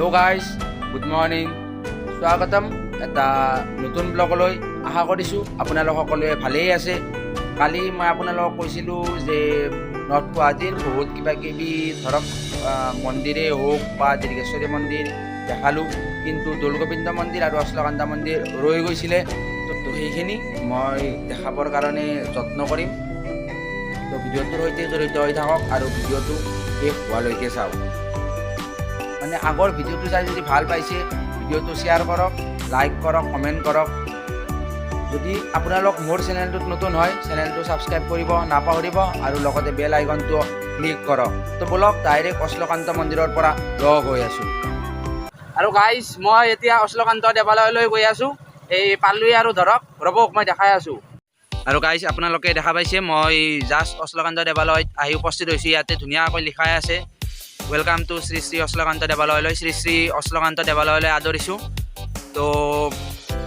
Hello' guys, good morning, স্বাগতম এটা নতুন ব্লগলৈ। আশা কৰিছোঁ আপোনালোক সকলোৱে ভালেই আছে। কালি মই আপোনালোকক কৈছিলোঁ যে নৰ্থ গুৱাহাটীৰ বহুত কিবা কিবি ধৰক মন্দিৰেই হওক বা দীৰ্ঘেশ্বৰী মন্দিৰ দেখালোঁ, কিন্তু দৌলগোবিন্দ মন্দিৰ আৰু অশ্লকান্ত মন্দিৰ ৰৈ গৈছিলে। তো সেইখিনি মই দেখাবৰ কাৰণে যত্ন কৰিম। তো ভিডিঅ'টোৰ সৈতে জড়িত হৈ থাকক আৰু ভিডিঅ'টো শেষ হোৱালৈকে চাওক। মানে আগৰ ভিডিঅ'টো চাই যদি ভাল পাইছে, ভিডিঅ'টো শ্বেয়াৰ কৰক, লাইক কৰক, কমেণ্ট কৰক। যদি আপোনালোক মোৰ চেনেলটোত নতুন হয়, চেনেলটো ছাবস্ক্ৰাইব কৰিব নাপাহৰিব আৰু লগতে বেল আইকনটো ক্লিক কৰক। তো ব'লক, ডাইৰেক্ট অশ্লকান্ত মন্দিৰৰ পৰা লগ হৈ আছোঁ। আৰু গাইজ, মই এতিয়া অশ্লকান্ত দেৱালয়লৈ গৈ আছোঁ। এই পালোৱে আৰু ধৰক, ৰ'ব, মই দেখাই আছোঁ। আৰু গাইজ, আপোনালোকে দেখা পাইছে, মই জাষ্ট অশ্লকান্ত দেৱালয়ত আহি উপস্থিত হৈছোঁ। ইয়াতে ধুনীয়াকৈ লিখাই আছে, welcome to Shri Shri Ashlakanta দেৱালয়লৈ, Shri Shri অশ্লকান্ত দেৱালয়লৈ আদৰিছোঁ। তো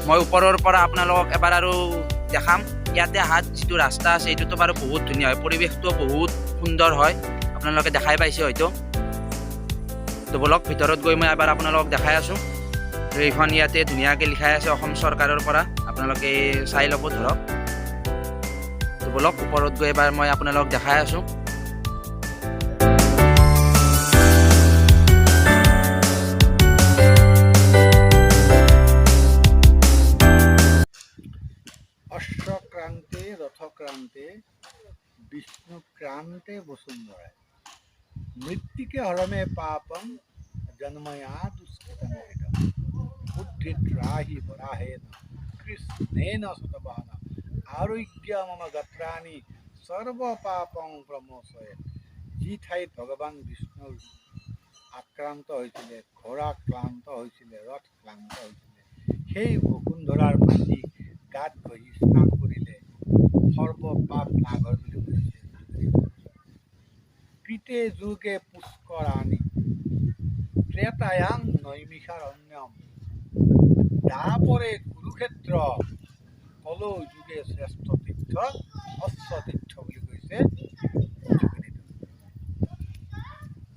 মই ওপৰৰ পৰা আপোনালোকক এবাৰ আৰু দেখাম। ইয়াতে হাত যিটো ৰাস্তা আছে, এইটোতো বাৰু বহুত ধুনীয়া হয়, পৰিৱেশটো বহুত সুন্দৰ হয়, আপোনালোকে দেখাই পাইছে হয়তো। তো ব'লক, ভিতৰত গৈ মই এবাৰ আপোনালোকক দেখাই আছোঁ। তো এইখন ইয়াতে ধুনীয়াকৈ লিখাই আছে অসম চৰকাৰৰ পৰা, আপোনালোকে চাই ল'ব ধৰক। তো ব'লক, ওপৰত গৈ এবাৰ মই আপোনালোকক দেখাই আছোঁ। অশ্বক্ৰান্তে ৰথক্ৰান্তে বিষ্ণুক্ৰান্তে বসুন্ধৰাই মৃত্তিকে হৰমে পাপং জন্ময়া দুষ্কৃতমৃতম বুদ্ধিত্ৰাহি বৰাহেন কৃষ্ণেন শতবাহন আৰোগ্য মম গাত্ৰাণি সৰ্ব পাপং প্ৰমোচয়ে। যি ঠাইত ভগৱান বিষ্ণুৰ আক্ৰান্ত হৈছিলে, ঘোঁৰা ক্লান্ত হৈছিলে, ৰথ ক্লান্ত হৈছিলে, সেই বসুন্ধৰাৰ মাটি গাত ঘঁহি স্নান কৰিলে সৰ্ব পাপ নাশ হয় বুলি কৈছে। কৃতে যুগে পুষ্কৰাণি ত্ৰেতায়াং নৈমিষাৰণ্যম দ্বাপৰে কুৰুক্ষেত্ৰ কলৌ যুগে শ্ৰেষ্ঠ তীৰ্থ অশ্বতীৰ্থ বুলি কৈছে যোগিনীত।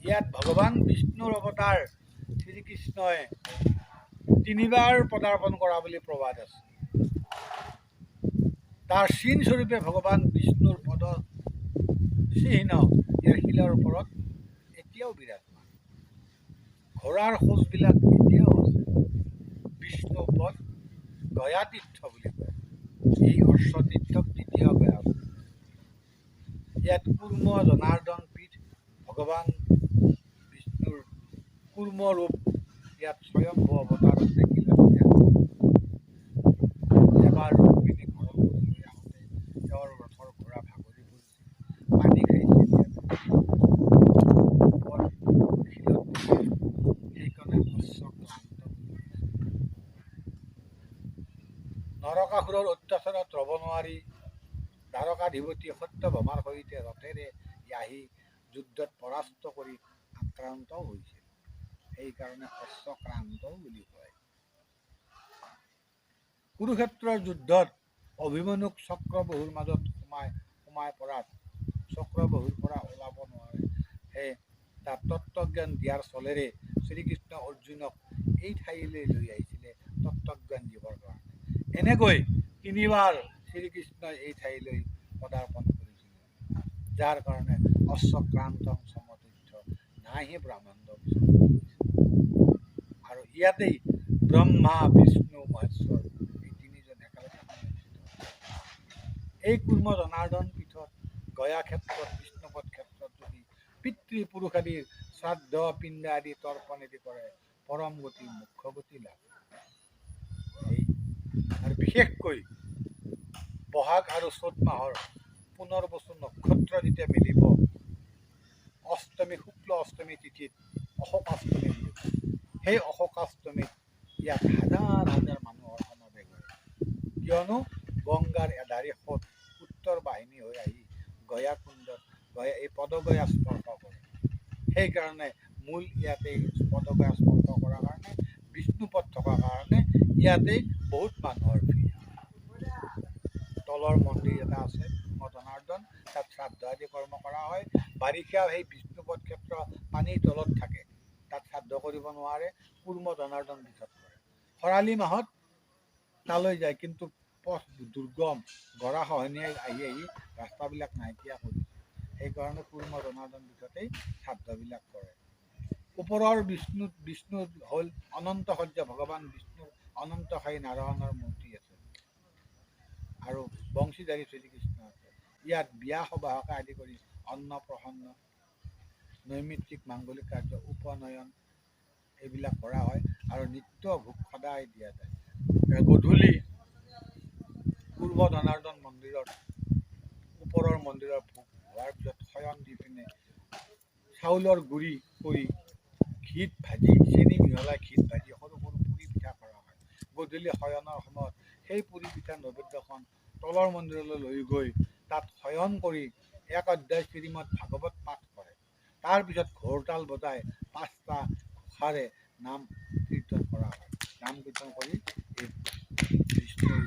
ইয়াত ভগৱান বিষ্ণুৰ অৱতাৰ শ্ৰীকৃষ্ণই তিনিবাৰ পদাৰ্পণ কৰা বুলি প্ৰবাদ আছে। তাৰ চিন স্বৰূপে ভগৱান বিষ্ণুৰ পদ চিহ্ন ইয়াৰ শিলৰ ওপৰত এতিয়াও বিৰাজমান। ঘোঁৰাৰ খোজবিলাক এতিয়াও আছে। বিষ্ণু পদ গয়া তীৰ্থ বুলি কয়। এই অশ্বতীৰ্থক দ্বিতীয় গয়া বুলি কয়। ইয়াত কুৰ্ম জনাৰ্দন পীঠ, ভগৱান বিষ্ণুৰ কুৰ্ম ৰূপ ইয়াত স্বয়ম্ভু অৱতাৰত দেখিলে। এবাৰ ৰুক্মিণীক হৰণ কৰি লৈ আহোঁতে তেওঁৰ ৰথৰ ঘোঁৰা ভাগৰি পৰিছিল, পানী খাইছিল ইয়াত, ওপৰত শিলত পৰিছিল, সেইকাৰণে অশ্বক্লান্ত বুলি কৈছে। নৰকাসুৰৰ অত্যাচাৰত ৰ'ব নোৱাৰি দ্বাৰকাধিপতি সত্যভামাৰ সৈতে ৰথেৰে আহি যুদ্ধত পৰাস্ত কৰি আক্ৰান্ত হৈছিল, সেইকাৰণে অশ্বক্ৰান্ত বুলি কয়। কুৰুক্ষেত্ৰৰ যুদ্ধত অভিমন্যুক চক্ৰবহুৰ মাজত সোমাই সোমাই পৰাত চক্ৰবহুৰ পৰা ওলাব নোৱাৰে, সেই তাত তত্ত্বজ্ঞান দিয়াৰ চলেৰে শ্ৰীকৃষ্ণ অৰ্জুনক এই ঠাইলৈ লৈ আহিছিলে তত্ত্বজ্ঞান দিবৰ কাৰণে। এনেকৈ তিনিবাৰ শ্ৰীকৃষ্ণই এই ঠাইলৈ পদাৰ্পণ কৰিছিলে, যাৰ কাৰণে অশ্বক্ৰান্তং সমতীৰ্থ নাহি ব্ৰহ্মাণ্ড। আৰু ইয়াতেই ব্ৰহ্মা, বিষ্ণু, মহেশ্বৰ এই তিনিজন একেলগে সন্নিৱিষ্ট। এই কুৰ্ম জনাৰ্দন পীঠত, গয়া ক্ষেত্ৰত, বিষ্ণুপদ ক্ষেত্ৰত যদি পিতৃপুৰুষ আদিৰ শ্ৰাদ্ধ, পিণ্ড আদি তৰ্পণ আদি কৰে, পৰম গতি মোক্ষ গতি লাভ কৰে। এই আৰু বিশেষকৈ বহাগ আৰু চ'ত মাহৰ পুনৰ্বসু নক্ষত্ৰ যেতিয়া মিলিব, অষ্টমী, শুক্ল অষ্টমী তিথিত অশোকাষ্টমী বুলি কয়। সেই অশোকাষ্টমীত ইয়াত হাজাৰ হাজাৰ মানুহৰ সমাৱেশ হয়। কিয়নো গংগাৰ এধাৰি সোঁত উত্তৰ বাহিনী হৈ আহি গয়া কুণ্ডত গয়া এই পদগয়া স্পৰ্শ কৰে। সেইকাৰণে মূল ইয়াতে পদগয়া স্পৰ্শ কৰাৰ কাৰণে, বিষ্ণুপদ থকাৰ কাৰণে ইয়াতেই বহুত মানুহৰ ভিৰ। তলৰ মন্দিৰ এটা আছে জনাৰ্দন, তাত শ্ৰাদ্ধ আদি কৰ্ম কৰা হয়। বাৰিষা সেই বিষ্ণুপদ ক্ষেত্ৰ পানীৰ তলত থাকে। তাত শ্ৰাদ্ধ কৰিব নোৱাৰে, কুৰ্ম জনাৰ্দন পীঠত কৰে। খৰালি মাহত তালৈ যায়, কিন্তু পথ দুৰ্গম, গৰাখহনীয়াই আহি আহি ৰাস্তাবিলাক নাইকিয়া কৰিছে। সেইকাৰণে কুৰ্ম জনাৰ্দন পীঠতেই শ্ৰাদ্ধবিলাক কৰে। ওপৰৰ বিষ্ণু বিষ্ণু হ'ল অনন্তশয্য, ভগৱান বিষ্ণুৰ অনন্তশায়ী নাৰায়ণৰ মূৰ্তি আছে আৰু বংশীধাৰী শ্ৰীকৃষ্ণ আছে। ইয়াত বিয়া সবাহকে আদি কৰি অন্নপ্ৰসন্ন, নৈমিত্তিক মাংগলিক কাৰ্য, উপনয়ন এইবিলাক কৰা হয় আৰু নিত্য ভোগ সদায় দিয়া যায়। গধূলি পূৰ্ব জনাৰ্দন মন্দিৰত ওপৰৰ মন্দিৰৰ ভোগ হোৱাৰ পিছত শয়ন দি পিনে চাউলৰ গুড়ি কৰি ঘিত ভাজি, চেনি মিহলাই ঘিত ভাজি সৰু সৰু পুৰি পিঠা কৰা হয়। গধূলি শয়নৰ সময়ত সেই পুৰি পিঠা নৈবেদ্যখন তলৰ মন্দিৰলৈ লৈ গৈ তাত শয়ন কৰি এক অধ্যায় শ্ৰীমদ ভাগৱত পাঠ কৰে। তাৰপিছত ঘোৰতাল বজাই 5টা ঘোষাৰে নাম কীৰ্তন কৰা হয়। নাম কীৰ্তন কৰি এই বিষ্ণুৰ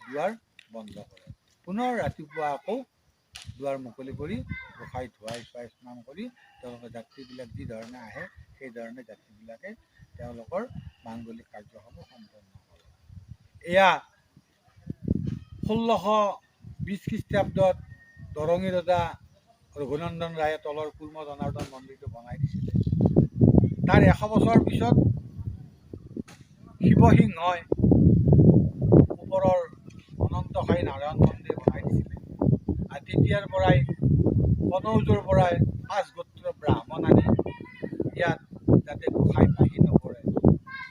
দুৱাৰ বন্ধ কৰে। পুনৰ ৰাতিপুৱা আকৌ দুৱাৰ মুকলি কৰি গোসাঁই ধুৱাই চুৱাই স্নান কৰি তেওঁলোকে যাত্ৰীবিলাক যি ধৰণে আহে সেই ধৰণে যাত্ৰীবিলাকে তেওঁলোকৰ মাংগলিক কাৰ্যসমূহ সম্পন্ন কৰে। এয়া 1620 খ্ৰীষ্টাব্দত দৰঙী ৰজা ৰঘুনন্দন ৰায়ে তলৰ কুৰ্ম জনাৰ্দন মন্দিৰটো বনাই দিছিলে। তাৰ 100 বছৰ পিছত শিৱসিংহই ওপৰৰ অনন্তশায়ী নাৰায়ণ মন্দিৰ বনাই দিছিলে। আৰু তেতিয়াৰ পৰাই কনৌজৰ পৰাই 5 গোত্ৰ ব্ৰাহ্মণ আনি ইয়াত যাতে গোসাঁই বাঢ়ি নপৰে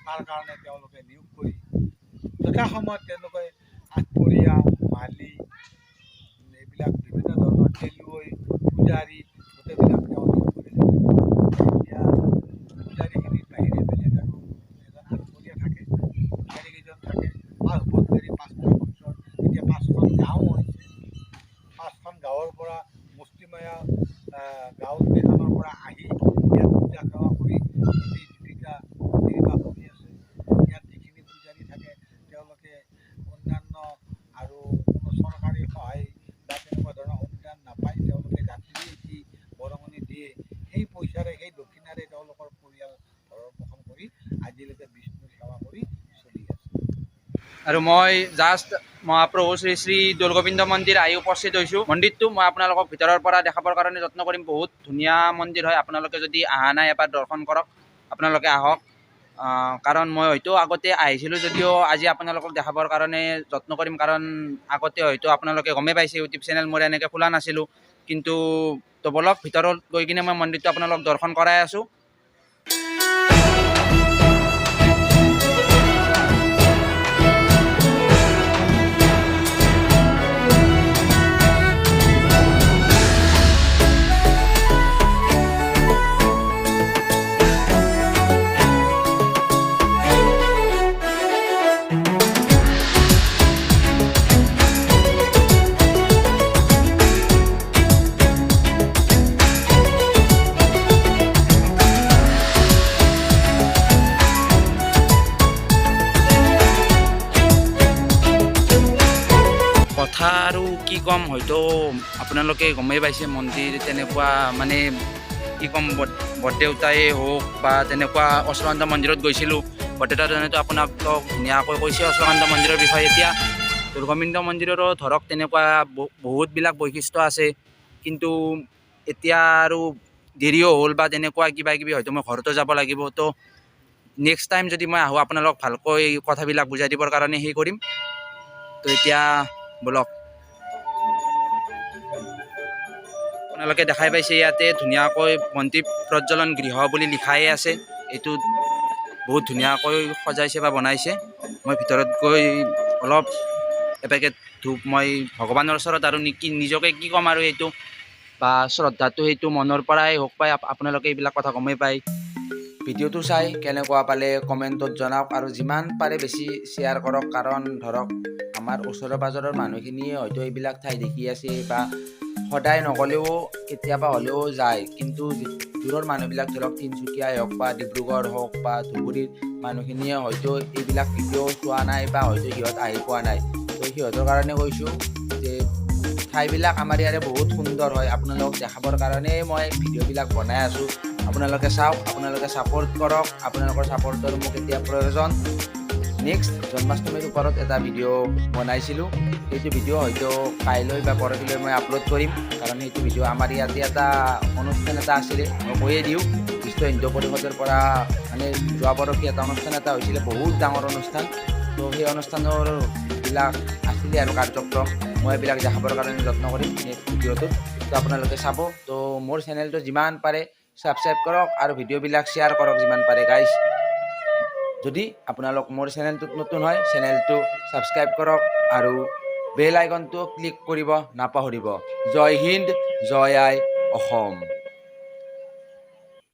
তাৰ কাৰণে তেওঁলোকে নিয়োগ কৰি যথাসময়ত তেওঁলোকে আঠপৰীয়া, মালি, এইবিলাক বিভিন্ন ধৰণৰ খেলুৱৈ, পূজাৰী গোটেইবিলাক তেওঁ নিয়োগ কৰিছিলে। এতিয়া পূজাৰীখিনিৰ বাহিৰে বেলেগ আৰু এজন আঠপৰীয়া থাকে, পূজাৰীকেইজন থাকে, 5 বছৰি 5টা গোত্ৰৰ। এতিয়া 5খন গাঁও হৈছে। 5খন গাঁৱৰ পৰা মুষ্টিময় গাঁও কেইখনৰ পৰা আহি ইয়াত পূজা সেৱা কৰি গোটেই জীৱিকা নিৰ্বাহ কৰি আছে। ইয়াত যিখিনি পূজাৰী থাকে তেওঁলোকে অন্যান্য আৰু কোনো চৰকাৰী সহায় বা তেনেকুৱা ধৰণৰ অনুদান নাপায়। তেওঁলোকে যাত্ৰীয়ে যি বৰঙণি দিয়ে সেই পইচাৰে, সেই দক্ষিণাৰে তেওঁলোকৰ পৰিয়াল ভৰণ পোষণ কৰি আজিলৈকে বিষ্ণুৰ সেৱা কৰি চলি আছে। আৰু মই জাষ্ট মহাপ্ৰভু শ্ৰী শ্ৰী দৌলগোবিন্দ মন্দিৰ আহি উপস্থিত হৈছোঁ। মন্দিৰটো মই আপোনালোকক ভিতৰৰ পৰা দেখাবৰ কাৰণে যত্ন কৰিম। বহুত ধুনীয়া মন্দিৰ হয়, আপোনালোকে যদি অহা নাই এবাৰ দৰ্শন কৰক, আপোনালোকে আহক। কাৰণ মই হয়তো আগতে আহিছিলোঁ যদিও আজি আপোনালোকক দেখাবৰ কাৰণে যত্ন কৰিম, কাৰণ আগতে হয়তো আপোনালোকে গমেই পাইছে ইউটিউব চেনেল মোৰ এনেকৈ খোলা নাছিলোঁ। কিন্তু তো বলক ভিতৰত গৈ কিনে মই মন্দিৰটো আপোনালোকক দৰ্শন কৰাই আছোঁ। কথা আৰু কি ক'ম, হয়তো আপোনালোকে গমেই পাইছে মন্দিৰ তেনেকুৱা মানে কি ক'ম, বৰদেউতাই হওক বা তেনেকুৱা অশ্ৰকান্ত মন্দিৰত গৈছিলোঁ। বৰদেউতাজনেতো আপোনাক ধুনীয়াকৈ কৈছে অশ্ৰকান্ত মন্দিৰৰ বিষয়ে। এতিয়া দৌলগোবিন্দ মন্দিৰৰো ধৰক তেনেকুৱা বহুতবিলাক বৈশিষ্ট্য আছে, কিন্তু এতিয়া আৰু দেৰিও হ'ল বা তেনেকুৱা কিবা কিবি, হয়তো মই ঘৰতো যাব লাগিব। তো নেক্সট টাইম যদি মই আহোঁ আপোনালোকক ভালকৈ কথাবিলাক বুজাই দিবৰ কাৰণে সেই কৰিম। তো এতিয়া বলক, আপোনালোকে দেখাই পাইছে ইয়াতে ধুনীয়াকৈ বন্তি প্ৰজ্বলন গৃহ বুলি লিখাই আছে। এইটো বহুত ধুনীয়াকৈ সজাইছে বা বনাইছে। মই ভিতৰত গৈ অলপ এপেকেট ধূপ মই ভগৱানৰ ওচৰত আৰু নিজকে কি ক'ম আৰু এইটো বা শ্ৰদ্ধাটো সেইটো মনৰ পৰাই হওক পাই, আপোনালোকে এইবিলাক কথা গমেই পায়। ভিডিঅ'টো চাই কেনেকুৱা পালে কমেণ্টত জনাওক আৰু যিমান পাৰে বেছি শ্বেয়াৰ কৰক, কাৰণ ধৰক আমাৰ ওচৰৰ পাজৰৰ মানুহখিনিয়ে হয়তো এইবিলাক ঠাই দেখি আছে বা সদায় নগ'লেও কেতিয়াবা হ'লেও যায়, কিন্তু দূৰৰ মানুহবিলাক ধৰক তিনিচুকীয়াই হওক বা ডিব্ৰুগড় হওক বা ধুবুৰীৰ মানুহখিনিয়ে হয়তো এইবিলাক ভিডিঅ' চোৱা নাই বা হয়তো সিহঁত আহি পোৱা নাই। তো সিহঁতৰ কাৰণে কৈছোঁ যে ঠাইবিলাক আমাৰ ইয়াৰে বহুত সুন্দৰ হয়, আপোনালোকক দেখাবৰ কাৰণেই মই ভিডিঅ'বিলাক বনাই আছোঁ। আপোনালোকে চাওক, আপোনালোকে ছাপোৰ্ট কৰক। আপোনালোকৰ ছাপোৰ্টৰ মোক এতিয়া প্ৰয়োজন। নেক্সট জন্মাষ্টমীৰ ওপৰত এটা ভিডিঅ' বনাইছিলোঁ। সেইটো ভিডিঅ' হয়তো কাইলৈ বা পৰহিলৈ মই আপলোড কৰিম, কাৰণ সেইটো ভিডিঅ' আমাৰ ইয়াতে এটা অনুষ্ঠান এটা আছিলে। মই কৈয়ে দিওঁ, বিশ্ব হিন্দু পৰিষদৰ পৰা মানে যোৱা পৰহি এটা অনুষ্ঠান এটা হৈছিলে, বহুত ডাঙৰ অনুষ্ঠান। তো সেই অনুষ্ঠানৰ বিলাক আছিলে আৰু কাৰ্যক্ৰম, মই এইবিলাক দেখাবৰ কাৰণে যত্ন কৰিম নেক্সট ভিডিঅ'টোত। তো আপোনালোকে চাব। তো মোৰ চেনেলটো যিমান পাৰে ছাবস্ক্ৰাইব কৰক আৰু ভিডিঅ'বিলাক শ্বেয়াৰ কৰক যিমান পাৰে। গাইজ, যদি আপোনালোক মোৰ চেনেলটোত নতুন হয়, চেনেলটো ছাবস্ক্ৰাইব কৰক আৰু বেল আইকনটো ক্লিক কৰিব নাপাহৰিব। জয় হিন্দ, জয় আই অসম।